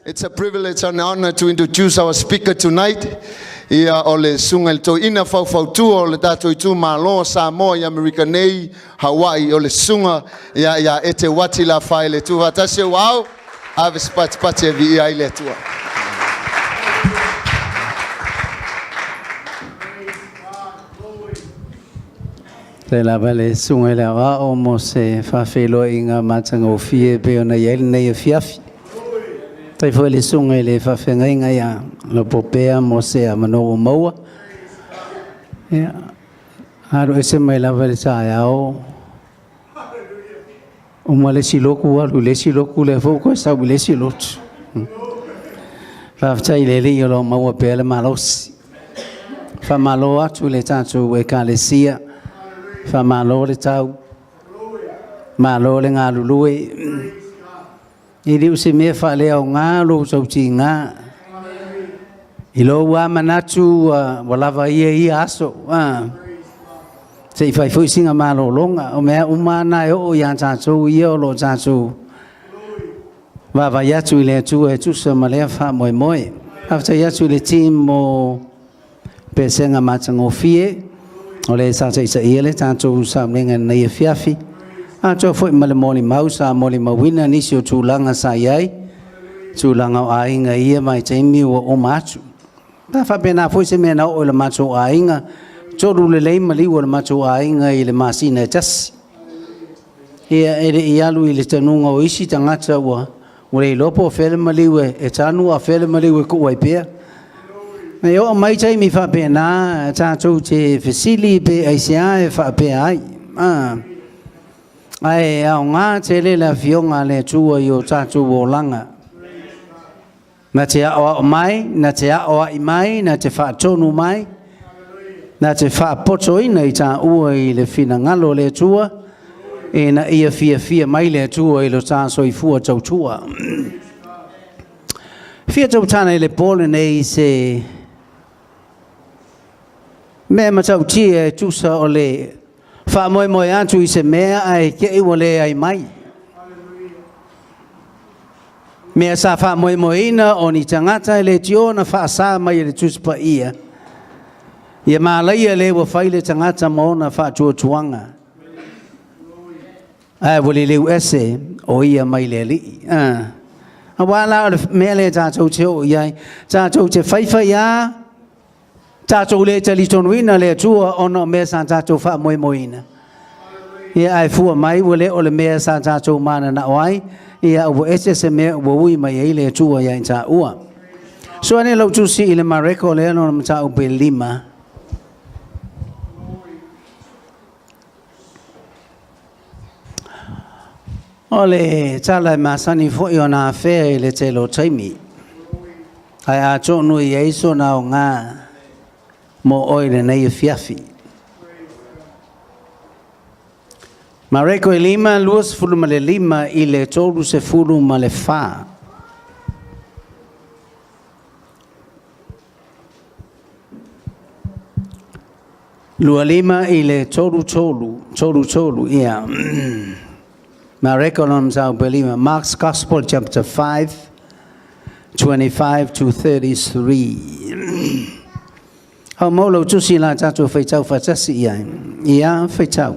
It's a privilege and honor to introduce our speaker tonight. Ia o le susuga i le toeaina faufautua o le tatou itumalo o Samoa i Amerika nei, Hawaii, o le susuga ia ia Ete Wati Lafaele. Tuufaatasi ou ao, ave se patipati e viia ai le Atua. Faafetai lava i le Susuga i le Aoao mo se faafeiloaiga matagofie e pei ona i ai lenei afiafi. Faafetai foi i le Susuga i le Faafeagaiga ia Lopopea mo se avanoa ua maua. Ia, alu ese mai lava i le taeao, uma le isi lotu alu i le isi lotu, lea foi ua toe sau i le isi lotu. Faafetai i le Alii o lo o maua pea le malosi. Faamalo atu i le tatou Ekalesia, faamalo le tau, malo le galulue. E le o se mea faaleaoga lou tautiga. I lou lava manatu ua lava ia ia aso, se i fai foi sina malologa. O mea uma lava na e oo ia tatou ia o lo o tatou vaavaai atu i le Atua e tusa ma lea faamoemoe. Faafetai atu i le team mo Pesega Matagofie, o le sa taitaia le tatou sauniga i lenei afiafi, atoa foi ma le molimau sa molimauina nisi o tulaga sa i ai, tulaga o aiga i ia vaitaimi ua uma atu. Sa faapena foi se mea na oo i le matou aiga, 3 lelei maliu o le matou aiga i le masina e tasi. Ia, e le i alu i le tanuga o isi tagata ua le iloa po o fea le maliu e tanu a o fea le maliu e tuu ai pea. E oo mai taimi faapena tatou te fesili pe aisea e faapea ai. Ae aoga tele le Afioga a le Atua i o tatou olaga. Na te aoao mai, na te aoai mai, na te faatonu mai, na te faapotoina i taua i le finagalo o le Atua, ina ia fiafia mai le Atua i lo ta soifua tautua. Fia tautala i le po lenei se mea matautia e tusa o le faamoemoe atu i se mea ae te i ua leai mai. Mea sa faamoemoeina o ni tagata e leitioa na faasa mai e le Tusi Paia, ia malaia le ua fai le tagata ma ona faatuatuaga, ae ua liliu ese o ia mai le Alii. Aua la o le mea lea tatou te oo i ai, tatou te faifai lava, tatou le talitonuina le Atua ona o mea sa tatou faamoemoeina. Ia ae fua mai ua le o le mea sa tatou mananao ai, ia ua ese se mea ua ui mai ai le Atua ia i taua. So ane lau tusi i le Mareko lea lona mataupu e 5. O le tala e masani foi ona afea i le tele o taimi, ae atonu e i ai sona aoga mo oe i lenei afiafi. Mareko e 5, 25 i le 34. 25 i le 33, 33, ia. Mareko lona mataupu e 5, Mark's Gospel chapter 5, 25 to 33. Hau mau lau tusi la tatou faitau faatasi i ai. Ia, faitau.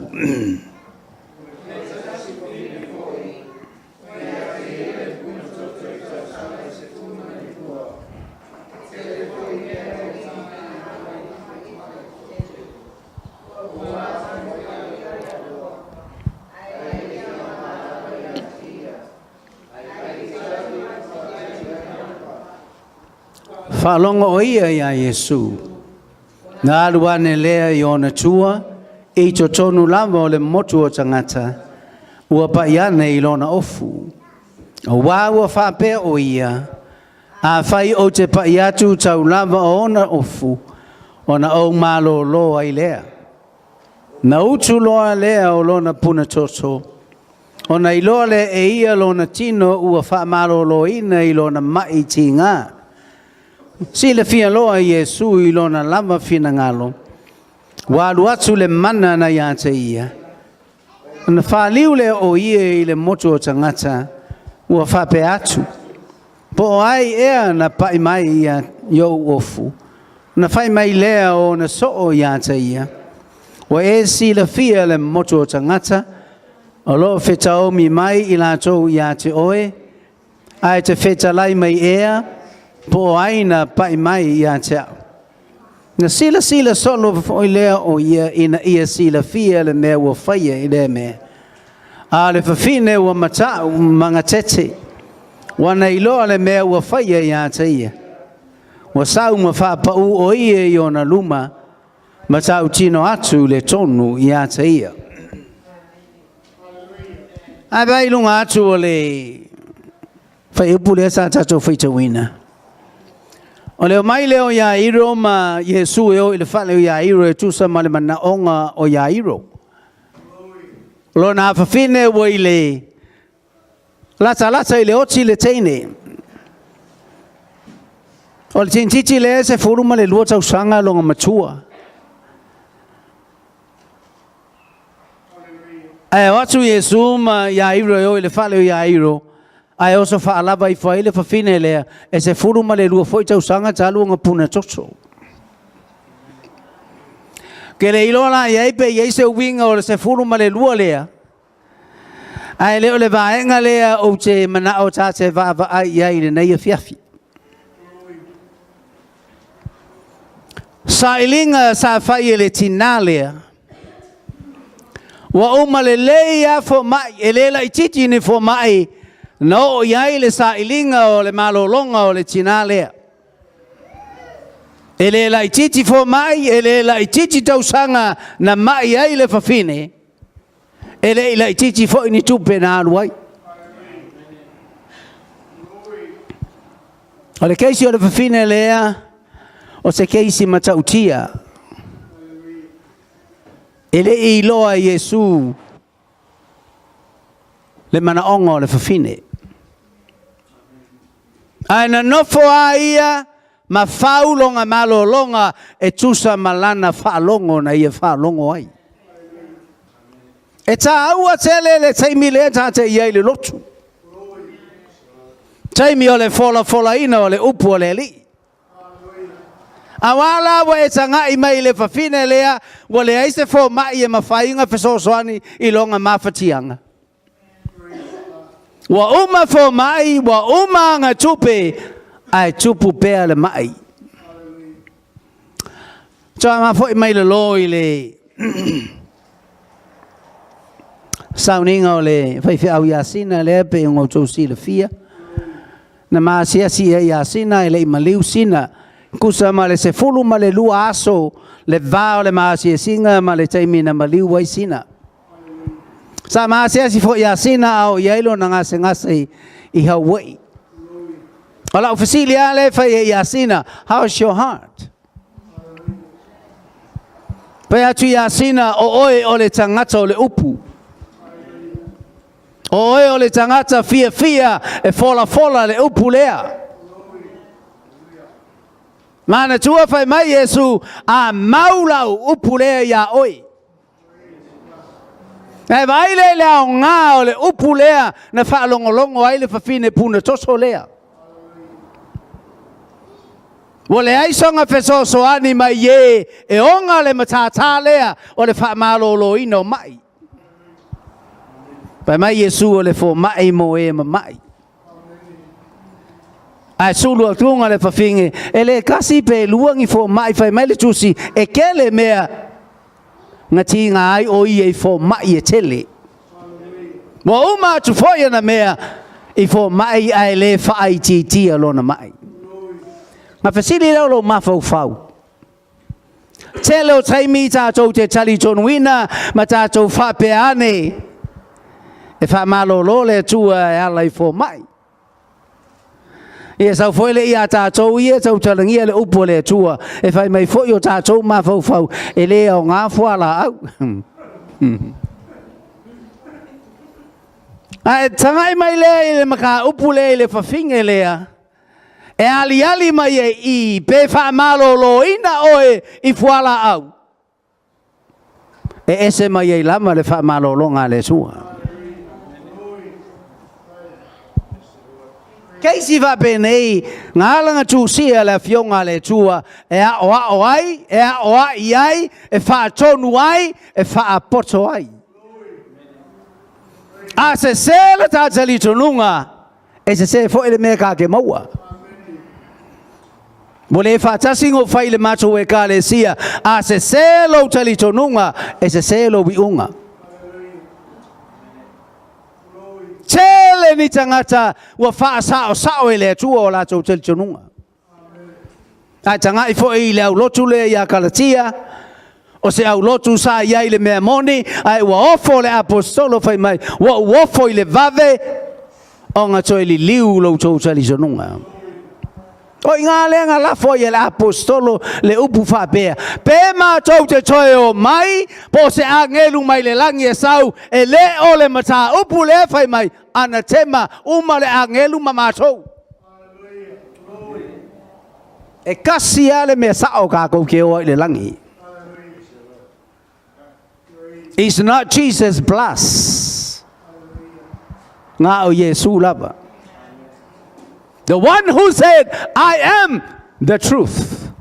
Faalogo o ia iā Iesu, na alu ane lea i ona tua, i totonu lava o le motu o tagata, ua pai ane i lona ofu. Auā ua faapea o ia, Afai ou te pai atu tau lava o ona ofu, ona ou malōlō ai lea. Na utu loa lea o lona punatoto, ona iloa lea e ia lona tino ua faamalōlōina i lona maʻi tigā. Silafia loa Iesu i lona lava finagalo, ua alu atu le mana na ia te ia. Ona faliu lea o ia i le motu o tagata, ua faapea atu, Po o ai ea na pa'i mai ia i ou ofu? Ona fai mai lea o ona soo iā te ia, Ua e silafia le motu o tagata o lo o fetaomi mai i latou iā te oe, ae te fetalai mai ea po o ai na pa'i mai iā te au? Na silasila solo foi lea o ia ina ia silafia le mea ua faia i lea mea. A o le fafine ua mata'u magatete, ua na iloa le mea ua faia iā te ia. Ua sau ma faapaū o ia i ona luma, ma tautino atu le tonu iā te ia. Ae vaai i luga atu o le fuaiupu lea sa tatou faitauina. O le omai lea o Iairo ma Iesu e o i le fale o Iairo e tusa ma le manaoga o Iairo. O lona afafine ua i le latalata i le oti le teine. O le teinititi lea e 12 tausaga lona matua. Ae o atu Iesu ma Iairo e o i le fale o Iairo, ae oso faalava ifo ai le fafine lea e 12 foi tausaga talu ona puna toto. Ke le iloa la i ai pe i ai se uiga o le 12 lea, ae le o le vaega lea ou te manao ta te vaavaai i ai i lenei afiafi. Sailiga sa fai e le tinā lea, ua uma lelei lava fomai, e le laitiiti ni fomai na oo i ai le sailiga o le malologa o le tinā lea. E le laitiiti fomai, e le laitiiti tausaga na mai ai le fafine, e le i laitiiti foi ni tupe na alu ai. O le keisi o le fafine lea, o se keisi matautia. E le i iloa e Iesu le manaoga o le fafine. Ae na nofo a ia ma fau lona malologa e tusa ma lana faalogo na ia faalogo ai. E tāua tele le taimi lea ta te i ai i le lotu. Taimi o le folafolaina o le upu o le Alii. Auā la ua e taga'i mai i le fafine lea ua leai se fomai e mafai ona fesoasoani i lona mafatiaga. Ua uma fomai, ua uma ana tupe, ae tupu pea le ma'i. Toe faafoi mai lalo i le sauniga o le faifeau ia Sina lea pei ona outou silafia. Na ma asiasi i ai ia Sina e le i maliu Sina. Tusa ma le 12 aso le va o le ma asiasiga ma le taimi na maliu ai Sina. Sa ma asiasi foi ia Sina a o i ai lona gasegase i Hawaii. O lau fesili lava lea e fai ai ia Sina, how's your heart? Fai atu ia Sina, o oe o le tagata o le upu. O oe o le tagata fiafia e folafola le upu lea. Manatua fai mai Iesu, a mau lau upu lea iā oe. Ae vaai lea i le aoga o le upu lea na faalogologo ai le fafine puna toto lea. Ua leai sona fesoasoani mai e e oga le matātā lea o le faamaloloina o ma'i. Fai mai Iesu o le fomai mo e mama'i. Ae sulu atuga le fafine, e le tasi pe lua ni fomai, fai mai le Tusi, e tele mea na tiga ai o ia i fomai e tele. Ua uma atu foi ana mea i fomai ae le faaitiitia lona ma'i. Na fesili lea o lou mafaufau. Tele o taimi tatou te talitonuina ma tatou faapea ane e faamalolo le Atua e ala i fomai. Ia sau foi le ia tatou ia tautalagia le upu a le Atua e fai mai foi o tatou mafaufau e le aoga fualaau. Ae tagai mai lea i le mataupu lea i le fafine lea, e aliali mai e i pe faamaloloina oe i fualaau, e ese mai ai lava le faamalologa a le Atua. Keisi faapenei na alagatusia e le Afioga a le Atua e aoao ai, e aoai ai, e faatonu ai, e faapoto ai. A sesē le ta talitonuga, e sesē foi le mea ta te maua. Ua le faatasi ona ou fai i le matou ekalesia, a sesē lou talitonuga, e sesē lou iuga. Tele ni tagata ua faasaosao e le Atua o latou talitonuga. Ae tagai foi i le aulotu lea ia Kalatia, o se aulotu sa i ai le mea moni, ae ua ofo le aposetolo fai mai, ua ou ofo i le vave ona toe liliu lo outou talitonuga. O i ina lea na lafo ai e le aposetolo le upu faapea, pe matou te toe o mai, po o se agelu mai le lagi e sau, e le o le mataupu lea fai mai, anatema uma le agelu ma matou. E kasi lava le mea sao tatou te o ai i le lagi. It's not Jesus plus. Na o Iesu lava. The one who said, I am the truth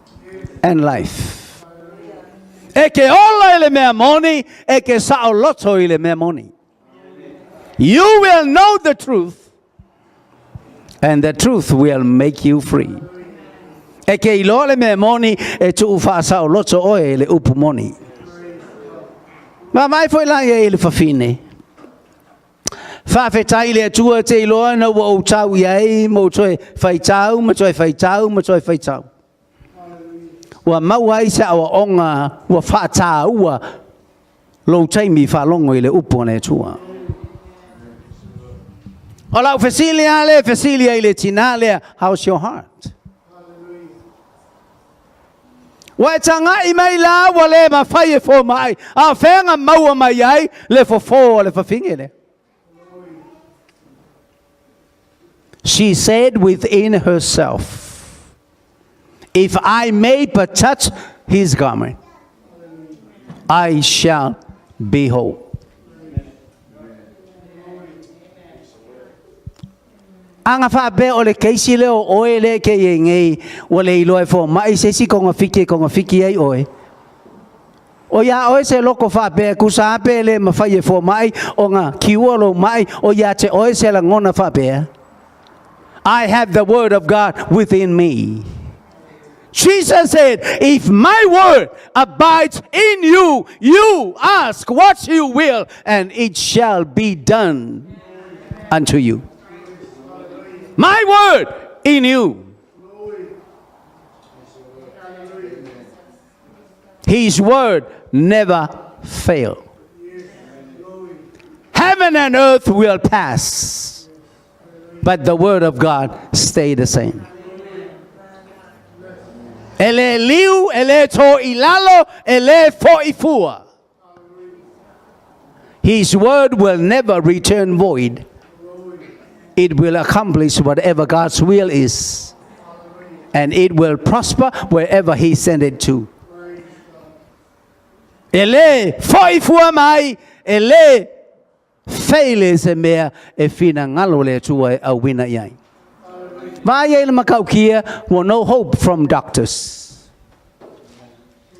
and life. E ke ola i le mea moni, e ke saoloto i le mea moni. You will know the truth, and the truth will make you free. E ke iloa le mea moni, e tuu faasaoloto oe i le upu moni. Vaavaai foi la i ai le fafine. Faafetai i le Atua te iloa na ua ou tau i ai ma ou toe faitau ma toe faitau ma toe faitau. Ua maua ai se aoaoga ua faataua lou taimi faalogo i le upu a le Atua. O lau fesili lava lea e fesili ai i le tinā lea, how's your heart? Ua e tagai mai la ua le mafai e fomai, a o fea na maua mai ai le fofo a le fafine lea? She said within herself, If I may but touch his garment, I shall be whole. A na faapea o le keisi lea o oe lea e ke i ai nei, ua le iloa e fomai se isi togafiti e togafiti ai oe. O iā oe se loto faapea e tusa lava pe le mafai e fomai ona cure lou mai, o ia te oe se lagona faapea. I have the word of God within me. Jesus said, If my word abides in you, you ask what you will, and it shall be done unto you. My word in you. His word never fail. Heaven and earth will pass, but the word of God stay the same. E le liu, e le to i lalo, e le fo i fua. His word will never return void. It will accomplish whatever God's will is. And it will prosper wherever he sent it to. E le foi fua mai, e le fail se mea e finagalo le Atua e auina i ai. Vaai ai le matautia, ua no hope from doctors.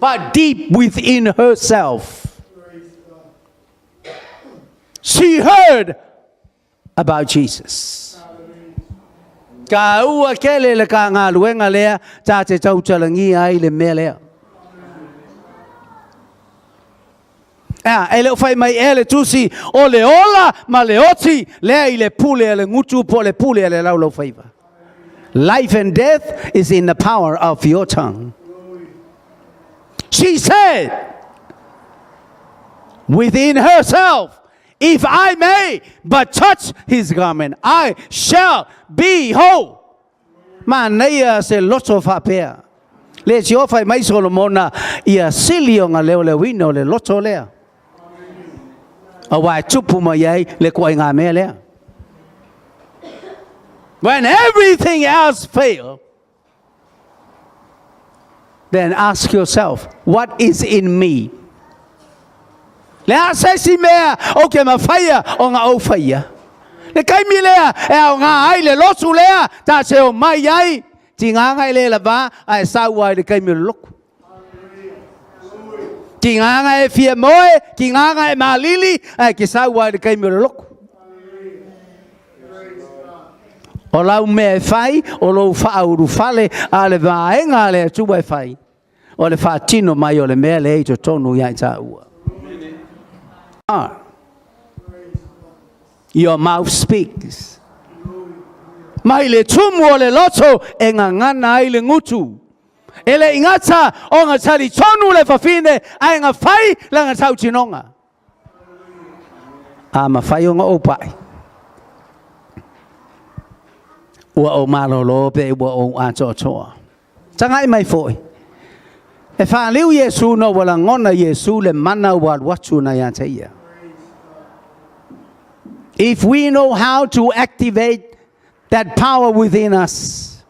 But deep within herself, she heard about Jesus. Ka ua kele le ka galuega lea ta te tautalagia ai le mea lea. A, e le o fai mai ea le tusi o le ola ma le oti lea i le pule a le gutu po o le pule a le laulaufaiva. Life and death is in the power of your tongue. She said within herself, If I may but touch his garment, I shall be whole. Manaia se loto faapea. Le tio fai mai Solomona ia sili o nga leoleoina o le loto lea. Aua e tupu mai ai le ituaiga mea lea. When everything else fail, then ask yourself, what is in me? Le a se isi mea o ke mafaia o nga ou faia. Le taimi lea e aoga ai le lotu lea ta te omai ai, tigaga e le lavā ae sau ai le taimi o le lotu. Tigaga e fia moe, tigaga e malili, ae ke sau ai le taimi o le lotu. O lau mea e fai, o lou faaulufale, a o le vaega a le Atua e fai, o le faatino mai o le mea lea i totonu ia i taua. Your mouth speaks. Mai le tumu o le loto e gagana ai le gutu. E le i gata ona talitonu le fafine ae na fai lana tautinoga. A mafai ona ou pai, ua ou malolo pe ua ou atoatoa. Tagai mai foi. E faaliu Iesu na ua lagona Iesu le mana ua alu atu na ia te ia. If we know how to activate that power within us,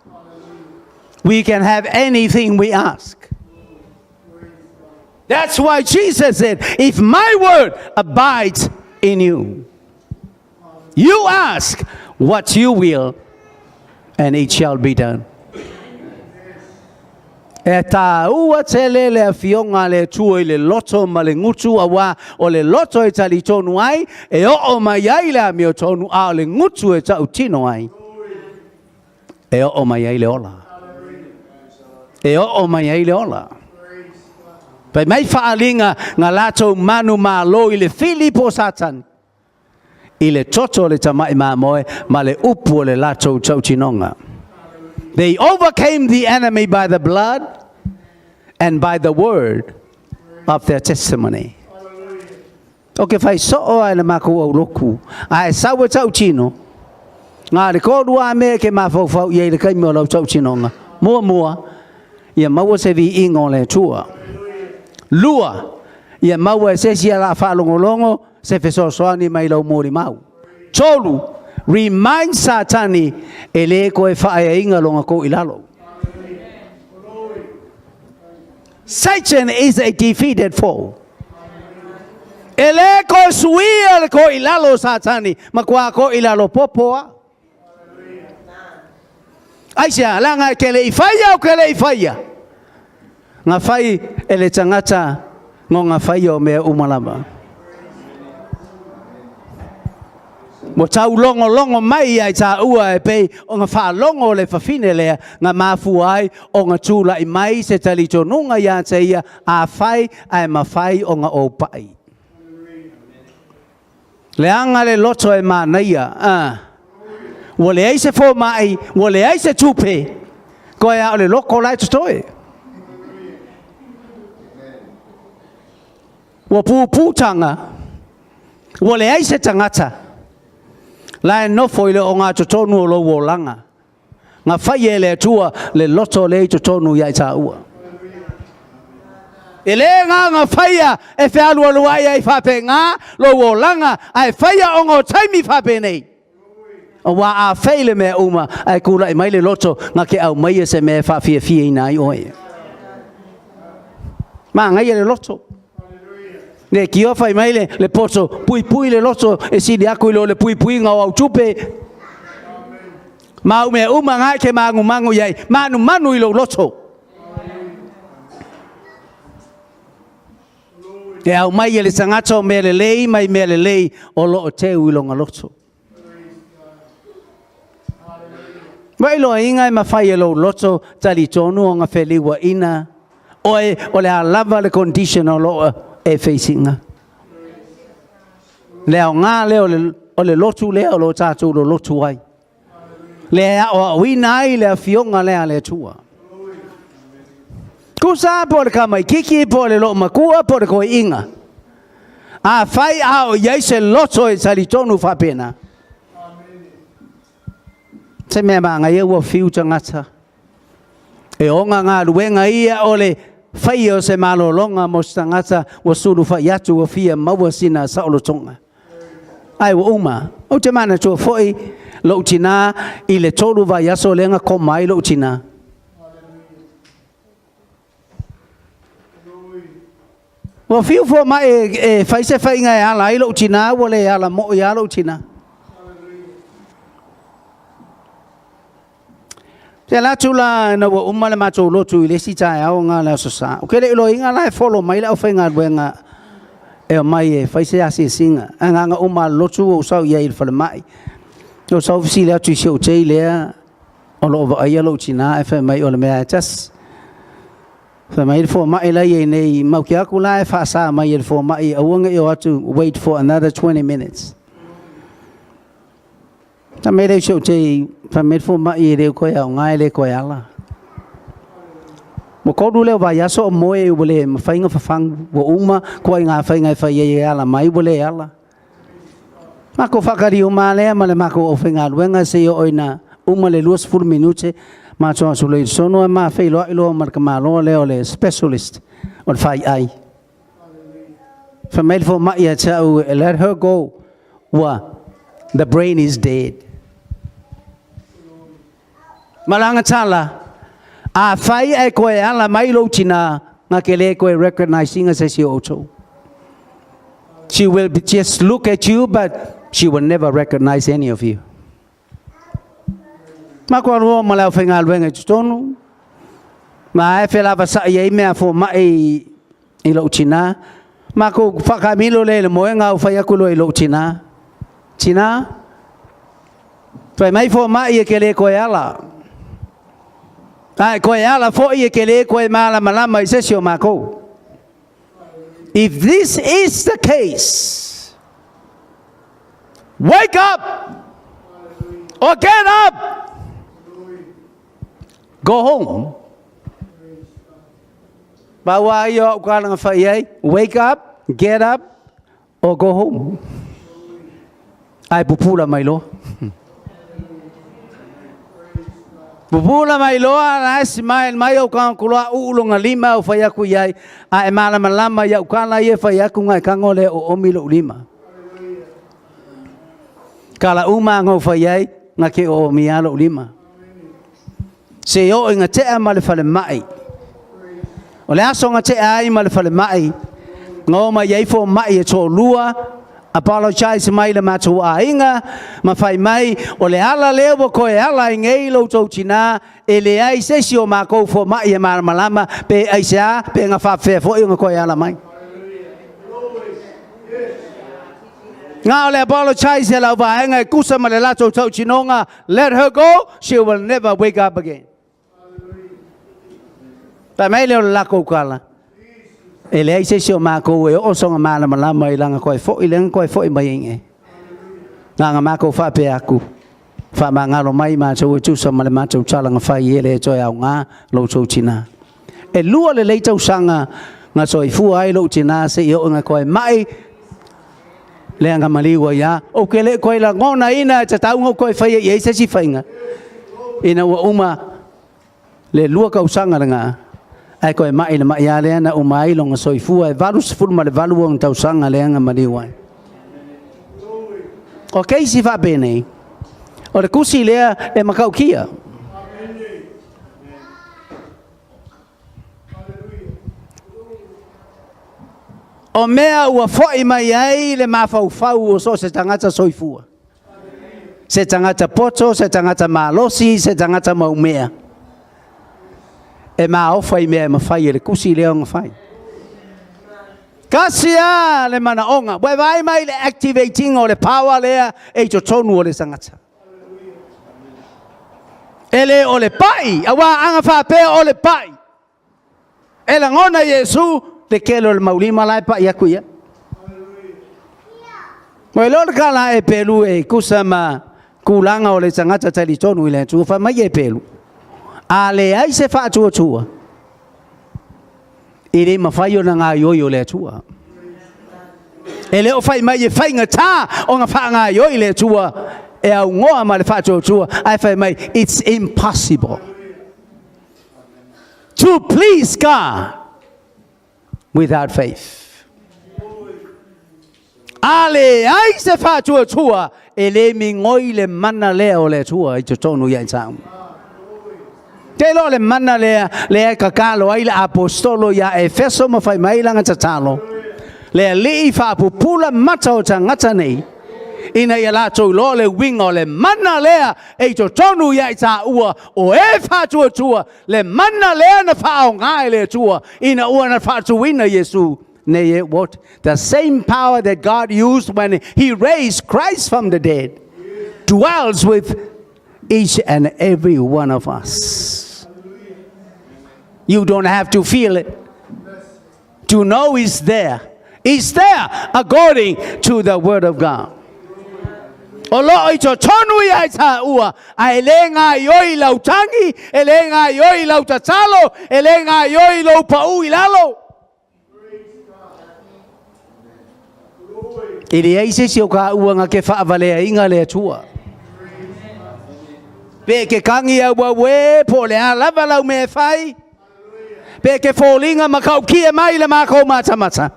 we can have anything we ask. That's why Jesus said, If my word abides in you, you ask what you will, and it shall be done. E tāua tele le afioga a le Atua i le loto ma le gutu auā o le loto e talitonu ai e oo mai ai le amiotonu a o le gutu e tautino ai e oo mai ai le ola. E oo mai ai le ola. Fai mai faaaliga na latou manumalo i le fili po o Satani i le toto o le tamai mamoe ma le upu o le latou tautinoga. They overcame the enemy by the blood and by the word of their testimony. Ou te fai soo lava i le matou aulotu, a e sau e tautino, na o le tolu lava mea e te mafaufau i ai i le taimi o lau tautinoga. Muamua, ia maua se viiga o le Atua. Lua, ia maua e se isi o le a faalogologo se fesoasoani mai lau molimau. Tolu, remind Satani e le toe faaeaina lona toilalo. Satan is a defeated foe. E le toe suia le toilalo o Satani, matua toilalo popo lava. Aisea? Leaga e te le i faia ou te le i faia. Na fai e le tagata nona faia o mea uma lava. Ua taulogologo mai ia i taua e pei ona faalogo le fafine lea na mafua ai ona tulai mai se talitonuga ia te ia, Afai ae mafai ona ou pai. Leaga le loto e manaia, a. Ua leai se fomai, ua leai se tupe, toe a o le loto la e totoe. Ua pupū taga, ua leai se tagata la e nofo i le ogatotonu o lou olaga. Na fai e le Atua le loto lea i totonu ia i tāua. E le agaga faia e fealualuai ai faapena lou olaga, ae faia ona o taimi faapenei. Aua a fei le mea uma ae tulai mai le loto na te aumaia se mea e faafiafiaina ai oe. Manaia le loto. Le tio fai mai le, le poto, puipui le loto e sili atu i lo le puipuiga o au tupe. Ma au mea uma na e te manumanu i ai, manumanu i lou loto. E aumai e le tagata o mea lelei mai mea lelei o lo o teu i lona loto. Ua iloaina e mafai e lou loto talitonu ona feliuaina oe o le a lava le condition o lo o e face ina. Le aoga lea o le lotu lea o lo o tatou lolotu ai. Lea e aoaoina ai le Afioga lea a le Atua. Tusa po o le tamaititi po o le loomatua po o le toeaina. Afai a o i ai se loto e talitonu faapena, se mea manaia ua fiu tagata e ona galuega ia o le faia o se malologa mo se tagata ua sulufai atu ua fia maua sina saolotoga. Ae ua uma. Ou te manatua foi lou tinā i le tolu vaiaso lea na koma ai lou tinā. Ua fiu fomai e fai se faiga e ala ai lou tinā, ua le ala moi lava lou tinā. Te ala atu la ina ua uma le matou lotu i le isi taeao nga le Aso Sa. Ou te le i iloaina la e follow mai le aufaigaluega e omai e fai se asiasiga. Ae na ona uma lava o le lotu ou sau i ai i le falemai. Ou sau fesili atu i si ou tei lea o lo o vaaia lou tina ae fai mai o le mea lava e tasi. Fai mai le fomai la e i ai nei, matou te o atu la e faasa mai e le fomai aua ne i o atu, wait for another 20 minutes. Fai mai lea i si ou tei, fai mai le fomai e le toe aoga e le toe ala. Ua tolu lea o vaiaso o moe ua le mafai ona fafagu, ua uma ituaiga faiga e fai ai e ala mai ua le ala. Matou faatali uma lava lea ma le matou aufaigaluega seia oo ina uma le 20 minute matou o atu loa i totonu ae ma feiloai loa ma le tamaloa lea o le specialist o le faiai. Fai mai le fomai ia te au, let her go, ua, the brain is dead. Ma lana tala, afai ae toe ala mai lou tina, na te le toe recognise ina se isi o outou. She will just look at you, but she will never recognize any of you. Matou alu ma le aufaigaluega i totonu, ma e felavasai ai mea fomai i lou tina. Matou faakamilo lea i le moega au fai atu loa i lou tina. Tina, fai mai fomai e ke le koe ala. Ae koe ala foi e ke le koe malamalama i se isi o makou. If this is the case, wake up or get up, go home. Pau lava ia o au tala na fai ai, wake up, get up or go home. Ae pupula mai loa. Pupula mai loa, la e smile mai ou tago loa uu lona lima ou fai atu i ai, a e malamalama i au tala ia e fai atu na e tago lea o oomi lou lima. Tala uma na ou fai ai, na te oomi lava lou lima. Se i oo ina tea ma le falemai. O le aso na tea ai ma le falemai, na o mai ai fomai e toalua, apologise mai le matou aiga, ma fai mai, o le ala lea ua toe ala ai nei lo outou tina, e leai se isi o matou fomai e malamalama, pe aisea, pe na faapefea foi ona toe ala mai. Na o le apologise e lau vaega e tusa ma le latou tautinoga, let her go, she will never wake up again. Fai mai lea o le latou tala, e leai se isi o matou e oo sona malamalama i lana toe foi lea na toe foi mai ai nei. Na na matou faapea atu, faamagalo mai matou e tusa ma le matou tala na fai e le toe aoga lo outou tina. E lua lelei tausaga na soifua ai lou tina seia oo ina toe mai lea na maliu ai lava. Ou te le toe lagonaina e tatau ona ou toe faia i ai se isi faiga, ina ua uma le 2 tausaga lena, ae toe mai le mai lava lea na uma ai lona soifua e 88 ona tausaga lea na maliu ai. O keisi faapenei, o le tusi lea e matautia. O mea ua foi mai ai le mafaufau o so o se tagata soifua. Se tagata poto, se tagata malosi, se tagata maumea. E maofa i mea e mafai e le tusi lea ona fai. Tasi lava le manaoga, ua e vaai mai i le activate ina o le power lea e i totonu o le tagata. E le o le pai, aua ana faapea o le pai, e lagona Iesu le tele o le maulima la e pai atu i ai. Ua iloa le tala a Epelu e tusa ma tulaga o le tagata talitonu i le Atua, fai mai Epelu, a leai se faatuatua, e le mafai ona gaoioi o le Atua. E le o fai mai e faigata ona faagaoioi le Atua e augoa ma le faatuatua, ae fai mai, it's impossible to please God without faith. A leai se faatuatua, e le migoi le mana lea o le Atua i totonu ia i tāu. Te iloa le mana lea, lea e tatalo ai le apostolo ia Efeso ma fai mai lana tatalo. Le Alii faapupula mata o tagata nei, ina ia latou iloa le uiga o le mana lea e i totonu ia i taua o e faatuatua, le mana lea na faaaoga e le Atua ina ua na faatuina Iesu nei e what? The same power that God used when he raised Christ from the dead dwells with each and every one of us. You don't have to feel it to know it's there. It's there according to the word of God. O loo i totonu ia i taua, a e le gaoioi lau tagi, e le gaoioi lau tatalo, e le gaoioi lou pau i lalo. E leai se isi o taua na te faavaleaina le Atua. Pe e te tagi auau e, po o le a lava lau mea e fai, pe e te foliga matautia mai le matou matamata.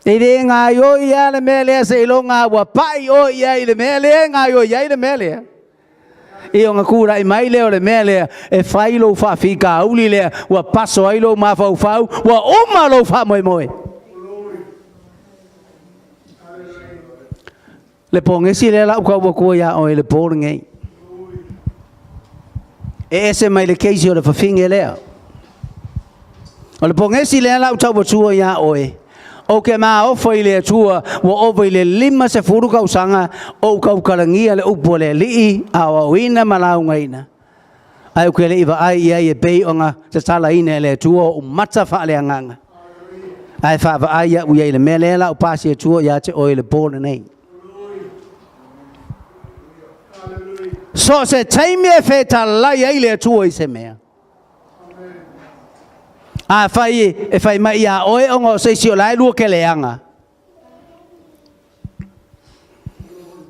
E le gaoioi lava le mea lea seiloga ua pai oe i ai i le mea lea e gaoioi ai le mea lea. Ia ona tulai mai lea o le mea lea e fai lou faafitauli lea ua paso ai lou mafaufau, ua uma lou faamoemoe. Le pogesi lea la ou tau atua ia oe i le po lenei. E ese mai le keisi o le fafine lea. O le pogesi lea la ou tau atua ia oe, ou te maofa i le Atua ua ova i le 50 tausaga o ou tautalagia le upu a le Alii, aoaoina ma laugaina, ae ou te le i vaai i ai e pei ona tatalaina e le Atua ou mata faaleagaga. Ae faavaai au i ai i le mea lea la ou pasi atua ia te oe i le po lenei. So o se taimi e fetalai ai le Atua i se mea. Afai e fai mai iā oe ona o se isi o la e lua ke leaga,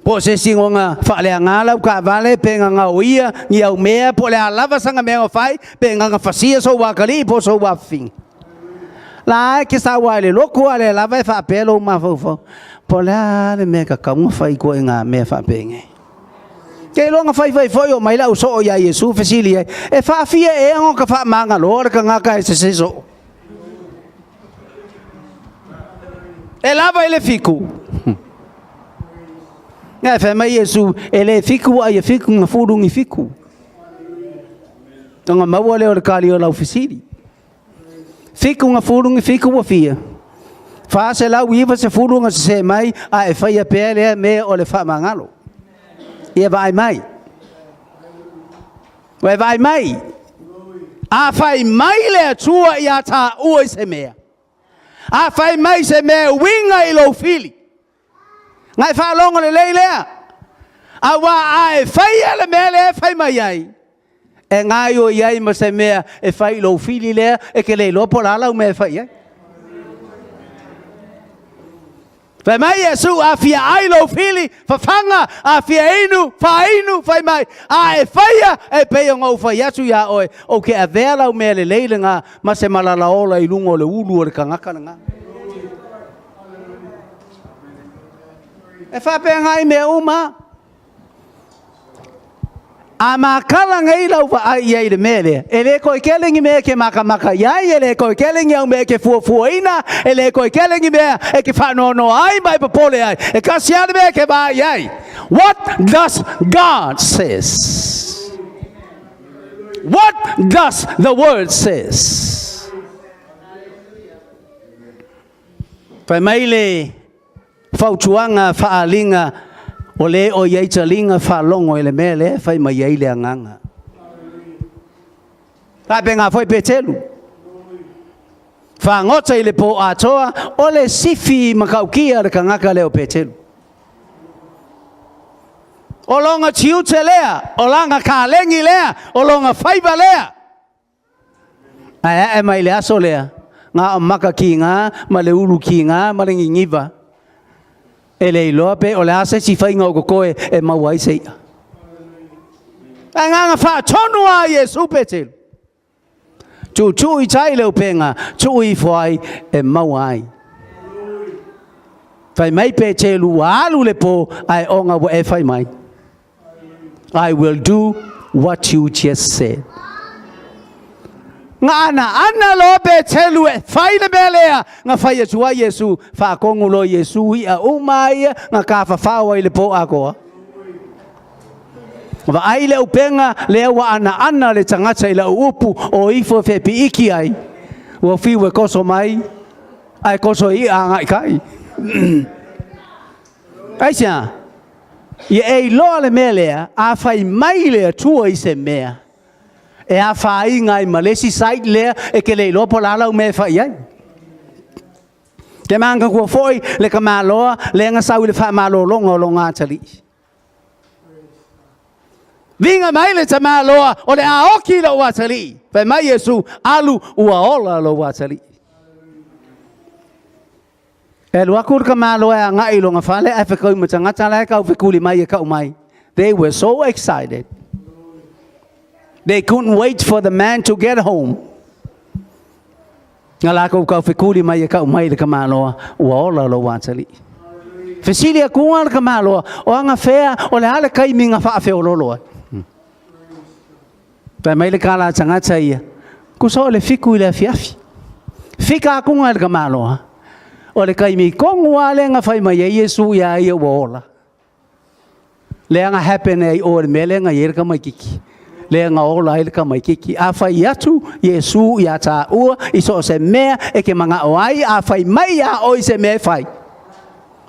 po o se isi ona faaleaga lau taavale pe na gaoia ni au mea po o le a lava sana mea na fai pe na na fasia sou atalii po o sou afafine. La e ke sau lava i le lotu a o lea lava e faapea lou mafaufau, po o le a le mea e tatau ona fai i ituaiga mea faapenei. Ke iloa na faifai foi o mai le au soo iā Iesu fesili ai, E faafia ea ona ka faamagaloa le tagata e sese soo? E lava i le fiku. Ae fai mai Iesu, E le fiku a ia fiku na fulu ni fiku. Ona maua lea o le tali o lau fesili. Fiku na fulu ni fiku ua fia? 490 ona sese mai, a e faia pea lea mea o le faamagalo. Ia vaai mai. Ua e vaai mai. A fai mai le Atua ia taua i se mea, a fai mai se mea e uiga i lou fili, na e faalogo lelei lea, auā a e faia le mea lea e fai mai ai, e gaoioi ai ma se mea e fai i lou fili lea e te le iloa po o le a lau mea e fai ai. Fai mai Iesu, a fia ai lou fili, fafaga, a fia inu, faainu, fai mai, a e faia e pei ona ou fai atu iā oe, ou te avea lau mea lelei lena ma se malala ola i luga o le ulu o le tagata lena. E faapena i mea uma. A makala nei lau vaai i ai i le mea lea, e le toe tele ni mea e te makamaka i ai, e le toe tele ni au mea e te fuafuaina, e le toe tele ni mea e te faanoanoa ai ma e popole ai. E tasi lava le mea e te vaai i ai. What does God says? What does the word says? Fai mai le Fautuaga faaaliga o le o i ai taliga faalogo i le mea lea e fai mai ai le agaga. Faapena foi Petelu. Fagota i le po atoa o le sifi matautia le tagata lea o Petelu. O lona tiute lea, o lana kaleni lea, o lona faiva lea. Ae ae mai le aso lea, na o maka kiga ma le ulu kiga ma le niniva. E le iloa pe o le a se isi faiga o totoe e maua ai se i'a. Ae na ona faatonu lava e Iesu Petelu, Tuutuu i tai le upega, tuu ifo ai e maua ai. Fai mai Petelu, ua alu le po, ae ona ua e fai mai. I will do what you just said. Ga anaana loa Petelu e fai le mea lea, ga fai atu ai Iesu, faatonu loa Iesu i'a uma ia na tafafao ai i le po atoa. Vaai le upega lea ua anaana le tagata i lau upu o ifo e fepiiki ai, ua fiu e toso mai, ae toso e i'a agai kai. Aisea? Ia e iloa le mea lea, a fai mai le Atua i se mea, e afaina ai ma le isi side lea e te le iloa po o le a lau mea e fai i ai. Te manatua foi le tamaloa lea na sau i le faamalologa o lona atalii. Viga mai le tamaloa, o le a oti lou atalii. Fai mai Iesu, alu ua ola lou atalii. E alu atu le tamaloa e agai i lona fale ae fetaui ma tagata la e taufetuli mai e tau mai. They were so excited. They couldn't wait for the man to get home. Na latou taufetuli mai e tau mai i le tamaloa, ua ola lou atalii. Fesili atu le tamaloa, o anafea, o le a le taimi na faafeololo ai? Fai mai le tala a tagata ia, tusa o le 7 i le afiafi. Fika atuga i le tamaloa, o le taimi tonu lava lea na fai mai ai Iesu iā ia ua ola. Lea na happen ai o le mea lea na i ai le tamaitiiti. Lea na ola ai le tamaitiiti. A fai atu Iesu iā tāua i so o se mea e te manao ai, a fai mai iā oe i se mea e fai.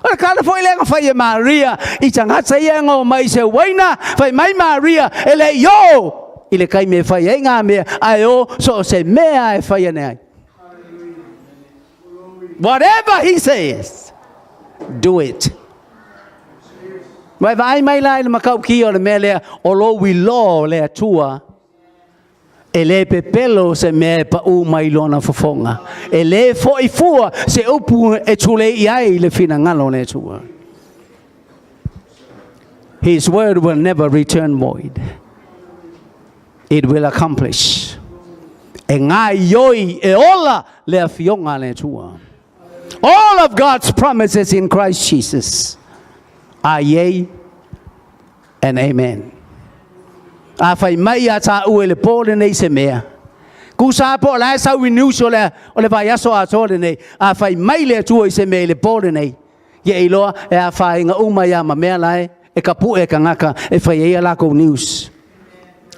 O le tala foi lea na fai e Maria i tagata ia na omai i se uaina, fai mai Maria, e le i oo i le taimi e fai ai ngā mea, ae o so o se mea e fai ane ai. Whatever he says, do it. Vai vaai mai la i le matautia o le mea lea, o lou iloa o le Atua, e le pepelo se mea e paū mai lona fofoga. E le foi fua se upu e tulei i ai le finagalo o le Atua. His word will never return void. It will accomplish. E gaoioi e ola le afioga a le Atua. All of God's promises in Christ Jesus are yea and amen. A fai mai iā tāua i le pō lenei se mea, tusa po o la e sau i news o le, o le vaiaso atoa lenei, a fai mai le Atua i se mea i le pō lenei, ia e iloa e afaina uma ai lava ma mea la e, e tapue e tagata e fai ai a latou news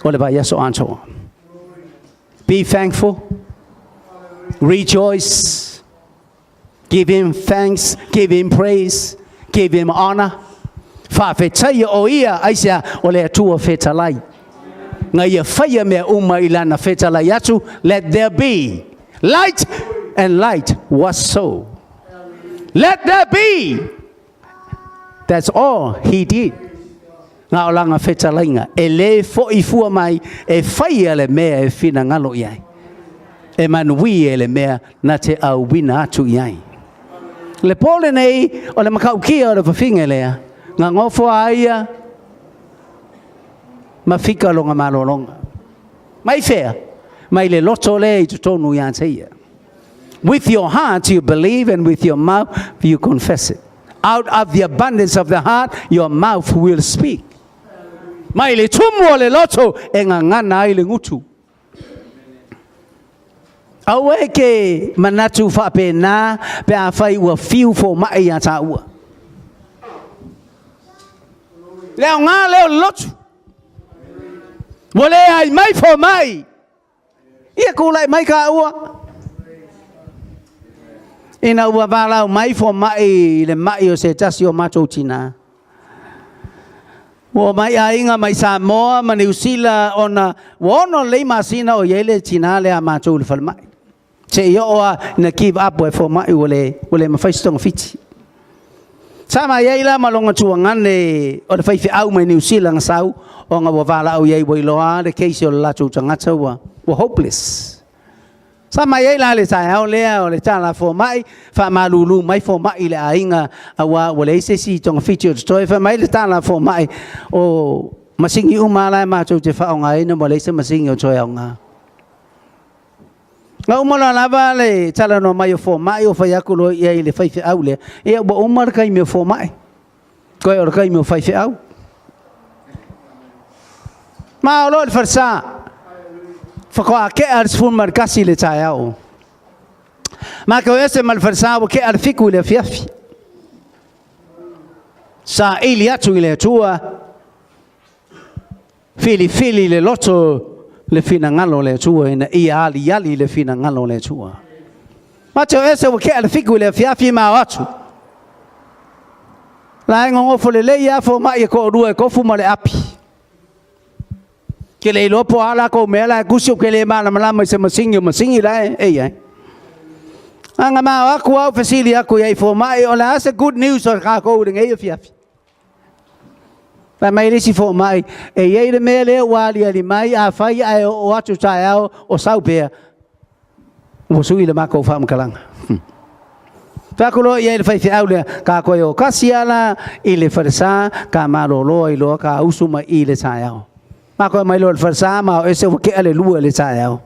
o le vaiaso atoa. Be thankful. Rejoice. Give him thanks. Give him praise. Give him honor. Faafetaia o ia, aisea, o le Atua fetalai. Na ia faia mea uma i lana fetalai atu, let there be light, and light was so. Let there be. That's all he did. Na o lana fetalaiga, e le foi fua mai, e faia le mea e finagalo i ai. E manuia le mea na te auina atu i ai. Le pō lenei o le matautia o le fafine lea, na nofo a ia ma fika lona malologa. Mai fea? Mai le loto lea i totonu iā te ia. With your heart you believe and with your mouth you confess it. Out of the abundance of the heart your mouth will speak. Mai le tumu o le loto e gagana ai le gutu. Aua e ke manatu faapena pe afai ua fiu fomai iā tāua. Le aoga lea o le lotu. Ua leai mai fomai. Ia tulai mai kāua. Ina ua valaau mai fomai i le mai o se tasi o matou tinā. Ua omai aiga mai Samoa ma Niu Sila ona ua 6 lelei masina o i ai le tinā lea a matou i le falemai. Seia oo lava ina give up e fomai ua le, ua le mafai se togafiti. Sa ma i ai la ma lona tuagane o le faifeau mai Niu Sila na sau ona ua valaau i ai ua iloa le case o le latou tagata ua, ua hopeless. Sa ma i ai la le taeao lea o le tala fomai, faamalulu mai fomai i le aiga aua ua leai se isi togafiti o totoe. Fai mai le tala fomai, o masini uma lava la e matou te faaaogaina ua leai se masini o toe aoga. Na uma loa lava le talanoa mai o fomai o fai atu loa i ai i le faifeau lea, ia ua uma le taimi o fomai, toe o le taimi o faifeau. Ma o loa i le falesa. Faatoa tea le 11 i le taeao. Matou ese ma le falesa ua tea le 7 i le afiafi. Saili atu i le Atua, filifili le loto le finagalo o le Atua ina ia aliali le finagalo o le Atua. Matou ese ua tea le 7 i le afiafi ma o atu. La e nonofo lelei lava fomai e toalua e tofu ma le api. Ke le iloa po o a latou mea la e tusi ou te le malamalama i se masini o masini la e i ai. A na ma o atu au fesili atu i ai fomai, o le a se good news o tatou i lenei afiafi? Fai mai le isi fomai, e i ai le mea lea ua aliali mai, afai ae oo atu taeao o sau pea, ua sui le matou faamatalaga. Fai atu loa i ai le faifeau lea, ta toe o tasi lava la i le falesa, ta malolo ai loa ta usu mai i le taeao. Ma toe mai loa i le falesa ma o ese ua tea le 2 i le taeao.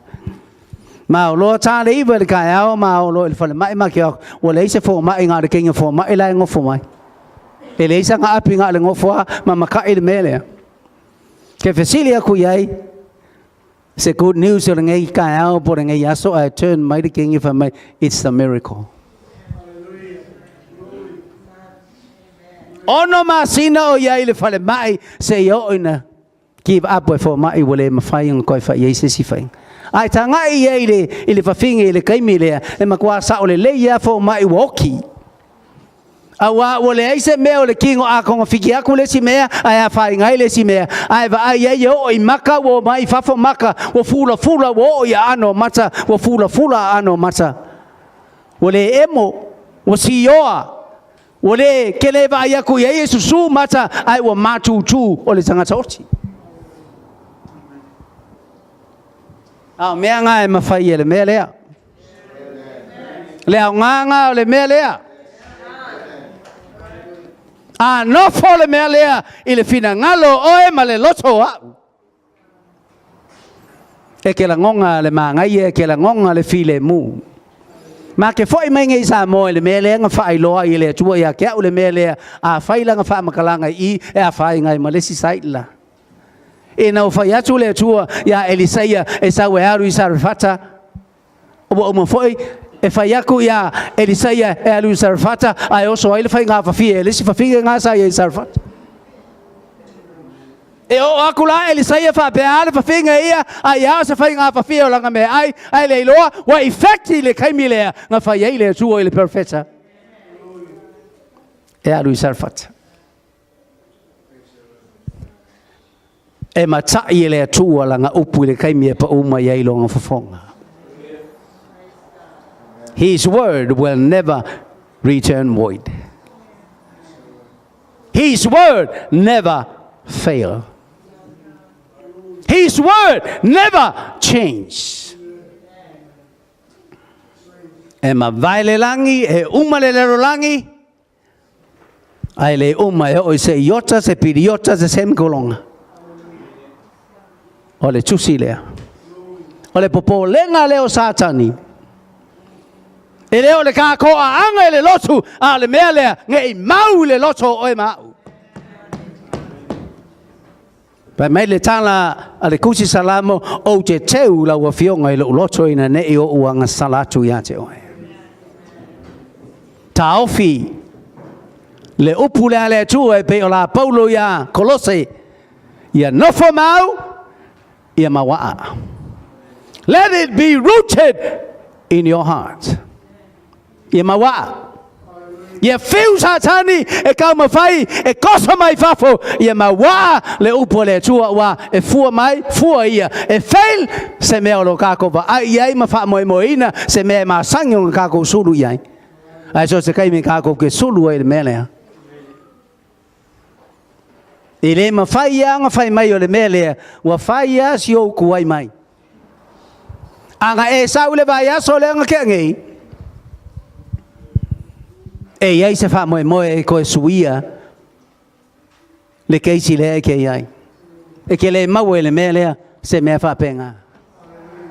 Ma o loa ta le 9 i le taeao ma o loa i le falemai ma ke o atu, ua leai se fomai na o le teine fomai la e nofo mai. E leai sana api na o le nofo lava ma matai le mea lea. Ke fesili atu i ai, se good news o lenei taeao po o lenei aso, ae turn mai le teine fai mai, it's the miracle. 6 masina o i ai i le falemai seia oo ina give up e fomai ua le mafai ona toe fai i ai se isi faiga. Ae tagai i ai i le fafine i le taimi lea, e matua sao lelei lava fomai ua oti. Aua ua leai se mea o le tino a togafiti atu le isi mea ae afaina ai le isi mea. Ae vaai ai e oo i maka ua omai i fafo maka, ua fulafula ua oo i aano o mata, ua fulafula aano o mata. Ua le emo, ua sioa, ua le ke le vaai atu i ai e susu mata ae ua matutu o le tagata oti. A o mea na e mafai e le mea lea. Le aoga o le mea lea. A nofo le mea lea i le finagalo o oe ma le loto o au. E ke lagona le manaia, e ke lagona le filemu. Ma ke foi mai nei i Samoa i le mea lea na faailoa ai e le Atua ia te au le mea lea, a fai lana faamatalaga i i, e afaina ai ma le isi side la. Ina ua fai atu le Atua iā Elisaia e sau e alu i Sarefata, ua uma foi e fai atu iā Elisaia e alu i Sarefata, ae oso ai le faigafafie e le isi fafine na sa i ai i Sarefata. E oo atu la Elisaia faapea a le fafine ia, ai a o se faigafafie o lana meaai, ae le iloa ua effect i le taimi lea na fai ai le Atua i le perofeta e alu i Sarefata. E matai e le Atua lana upu i le taimi e pau mai ai lona fofoga. His word will never return void. His word never fail. His word never change. E mavae le lagi, e uma le lalolagi, ae le uma e oo i se iota, se piliota, se semikolona. O le tusi lea. O le popolega lea o Satani. E le o le kākoʻaaga i le lotu, a o le mea lea, ne i mau i le loto o oe ma au. Fai mai le tala a le Tusi Salamo, ou te teu lau Afioga i lou loto ina ne i ou agasala atu ia te oe. Taofi le upu lea a le Atua e pei o la Paulo iā Kolose, ia nofo mau, ia mauaa. Let it be rooted in your heart. Ia mauaa. Ia fiu Satani e taumafai e koso mai fafo, ia mauaa le upu a le Atua aua e fua mai, fua ia e fail se mea o lo tatou vaai i ai ma faamoemoeina se mea e masani ona tatou sulu i ai. Ae so o se taimi tatou te sulu ai i le mea lea. E le mafai lava ona fai mai o le mea lea, ua fai lava si ou tuai mai. A na e sau i le vaiaso lea na tea nei, e i ai se faamoemoe e toe suia le keisi lea e te i ai. E te le maua i le mea lea se mea faapena.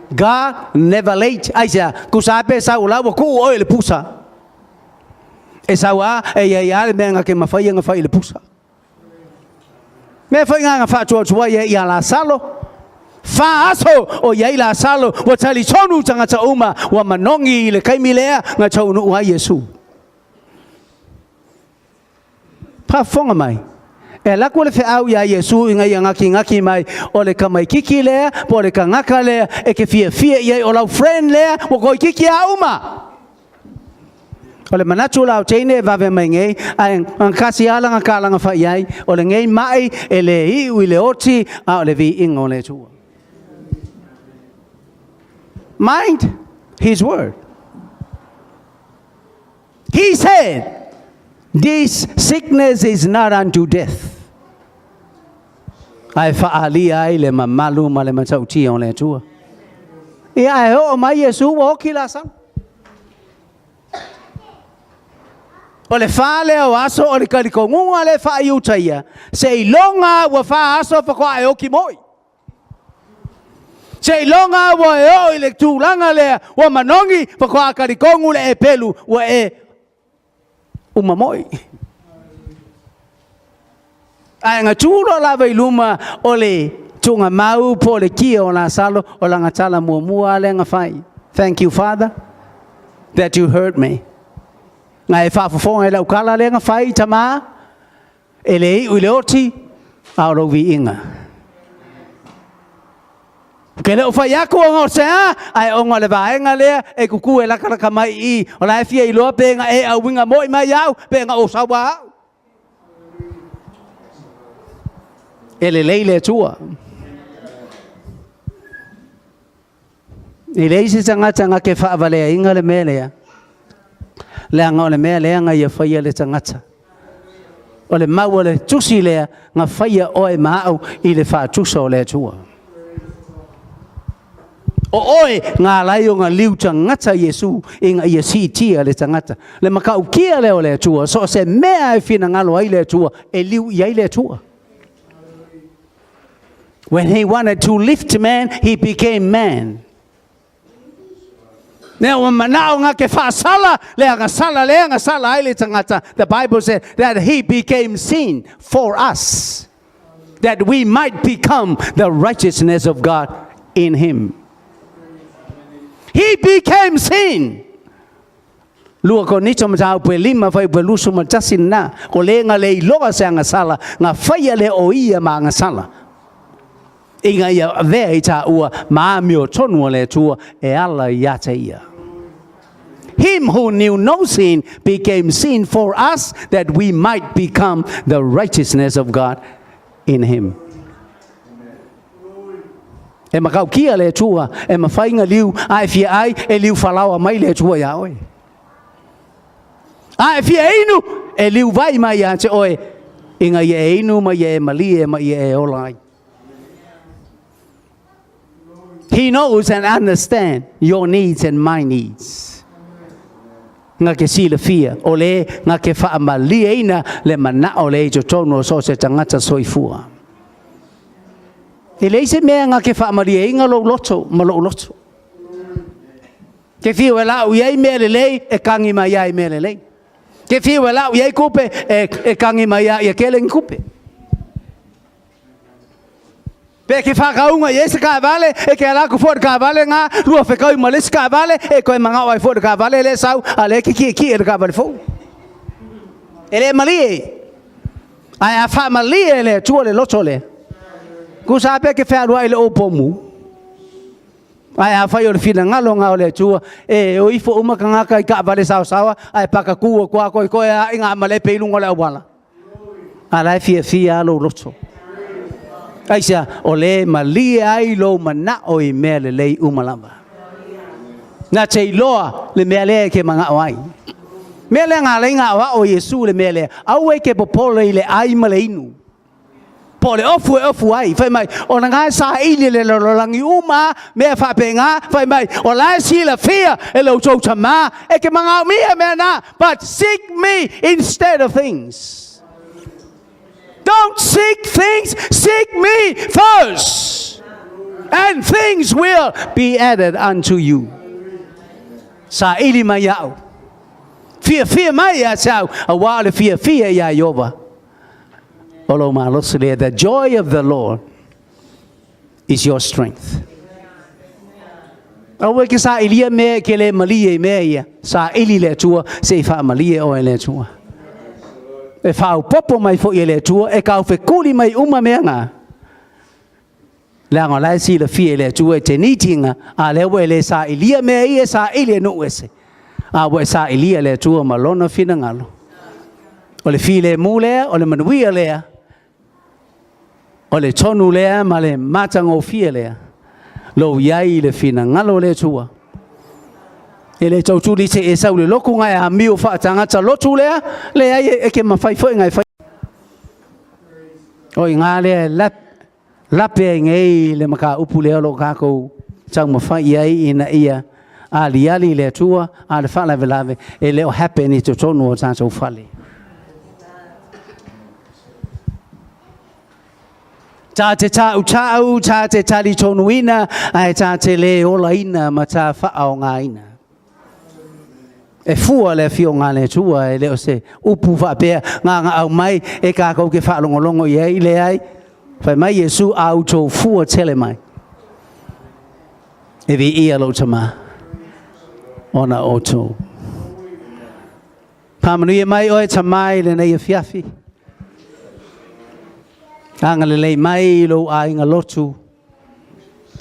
God never late. Aisea? Tusa lava pe sau o la ua tuu oe i le pusa. E sau a, e i ai lava le mea na te mafai ona fai i le pusa. Mea foi na na faatuatuai ai ia Lasalo, Fa aso o i ai Lasalo, ua talitonu tagata uma ua manogi i le taimi lea na taunuu ai Iesu. Faafofoga mai, e alu atu le feau iā Iesu ina ia gagigagi mai, O le tamaitiiti lea po o le tagata lea e te fiafia i ai, o lau friend lea ua toeitiiti lava uma. O le manatu la o teine e vave mai nei, ae na tasi lava lana tala na fai i ai, o lenei mai e le iu i le oti, a o le viiga o le Atua. Mind his word. He said, This sickness is not unto death. Ae faaalia ai le mamalu ma le matautia o le Atua. Ia, ae oo mai Iesu ua oti Lasalo. O le fa lea o aso o le talitonuga lea faa-Iuta ia, seiloga ua fa aso faatoa e oti moi. Seiloga ua e oo i le tulaga lea ua manogi faatoa talitonu le epelu ua e uma moi. Ae na tu loa lava i luma o le tuugamau po o le kia o Lasalo, o lana tala muamua lava lea na fai, Thank you Father that you heard me. Na e faafofoga i lau tala lea na fai, Tama, e le iu i le oti, a o lou viiga. Ou te le o fai atu ona o se a, ae ona o le vaega lea e tutu e latalata mai i i, o la e fia iloa pe na e auiga moi mai au, pe na ou sau a au. E lelei le Atua. E leai se tagata na te faavaleaina le mea lea, leaga o le mea lea na ia faia le tagata. O le mau a le tusi lea, na faia oe ma au i le faatusa o le Atua. O oe na ala ai ona liu tagata Iesu ina ia siitia le tagata. Le matautia lea o le Atua, so o se mea e finagalo ai le Atua, e liu i ai le Atua. When he wanted to lift man, he became man. Lea ua manao nga ke faasala, le agasala lea agasala ai le tagata. The Bible said that he became sin for us, that we might become the righteousness of God in him. He became sin. Lua Korinito mataupu e lima fuaiupu e 21 lena, ko le nga le iloa se agasala, nga faia lea o ia ma agasala, ina ia avea i taua ma amiotonu a le Atua e ala ia te ia. Him who knew no sin became sin for us that we might become the righteousness of God in him. E makaukia le Atua, e mafai na liu, a e fia ai, e liu falaoa mai le Atua iā oe. A e fia inu, e liu vai mai ia te oe, ina ia e inu ma ia e malie ma ia e ola ai. He knows and understand your needs and my needs. Nga ke silafia, o le nga ke faamalieina le manao le i totonu o so o se tagata soifua. E leai se mea na te faamalieina lou loto ma lou loto. Ke fiu e lau i ai mea lelei, e kagi mai ai mea lelei. Ke fiu e lau i ai kupe, e, e kagi mai ai ia kele ni kupe. Pe ke whakaunga i e se kaavale, e ke ala aku fo le kaavale ngā, lua whekau ma le se kaavale, e koe mangao ai fo le kaavale le sau, a le ki ki ki e le kaavale fou. E le malie. Ae a faamalie e le Atua le loto lea, tusa lava pe ke fealuai i le oupomu, ae afai o le finagalo na o le Atua, e o ifo uma tagata i taavale saosaoa, ae pakatu atu lava koe toe a i ngā malepe i luga o le auala. A la e fiafia lava lou loto. Aisea? O le malie ai lou manao i mea lelei uma lava. Na te iloa le mea lea e ke manao ai. Mea lea na ala ai na aoao e Iesu le mea lea, aua e ke popole i le ai ma le inu, po o le ofu e ofu ai. Fai mai, o lena e saili e le lalolagi uma mea faapena, fai mai, o la e silafia e lo outou Tama e ke manaomia mea na, but seek me instead of things. Don't seek things, seek me first, and things will be added unto you. Saili mai au. Fiafia mai ia te au, auā o le fiafia iā Ieova o lou malosi lea. The joy of the Lord is your strength. Aua e ke sailia mea e ke le malie i mea ia. Saili le Atua se i faamalie oe e le Atua. E faaopoopo mai foi e le Atua, e taufekuli mai uma mea na. Leaga o la e silafia e le Atua e te need ina, a lea ua e le sailia mea ia e saili e nuu ese, a ua e sailia le Atua ma Lona finagalo. O le filemu lea, o le manuia lea, o le tonu lea ma le matagofie lea, lou i ai i le finagalo o le Atua. E le tau tuli se e sau i le lotu na e amio faatagata lotu lea, leai e ke mafai foi na e fai. O i ngā lea e lape ai nei le mataupu lea o lo o tatou taumafai i ai ina ia aliali i le Atua, a le faalavelave e le o happen i totonu o tatou fale. Ta te tāutau, ta te talitonuina, ae ta te lē olaina ma ta faaaogaina. E fua le Afioga a le Atua, e le o se upu faapea na ona aumai e tatou te faalogologo i ai, leai. Fai mai Iesu, a outou fua tele mai, e viia lou Tama ona o outou. Faamanuia mai oe Tama i lenei afiafi. Agalelei mai i lou aiga lotu,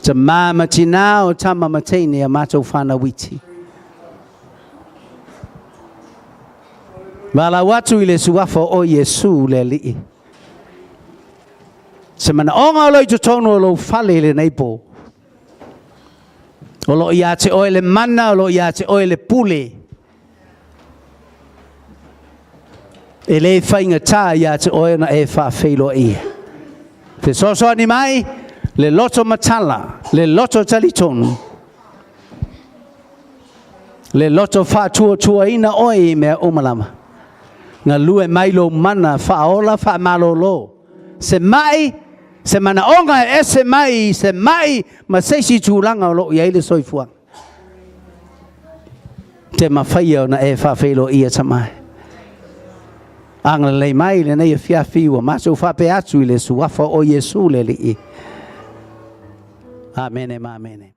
tama ma tinā o tama ma teine a matou whanau iti. Valaau atu i le suafa o Iesu le Alii. Se manaoga o lo o i totonu o lou fale i lenei pō. O lo o ia te oe le mana, o lo o ia te oe le pule. E le faigata ia te oe ona e faafeiloai. Fesoasoani mai le loto matala, le loto talitonu, le loto faatuatuaina oe i mea uma lava. Galue mai lou mana faaola faamalolo. Se mai, se manaoga e ese mai i se mai ma se isi tulaga o lo o i ai le soifuaga. Te mafaia ona e faafeiloai Tama. Agalelei mai lenei afiafi ua matou faapea atu i le suafa o Iesu le Alii. Amene ma amene.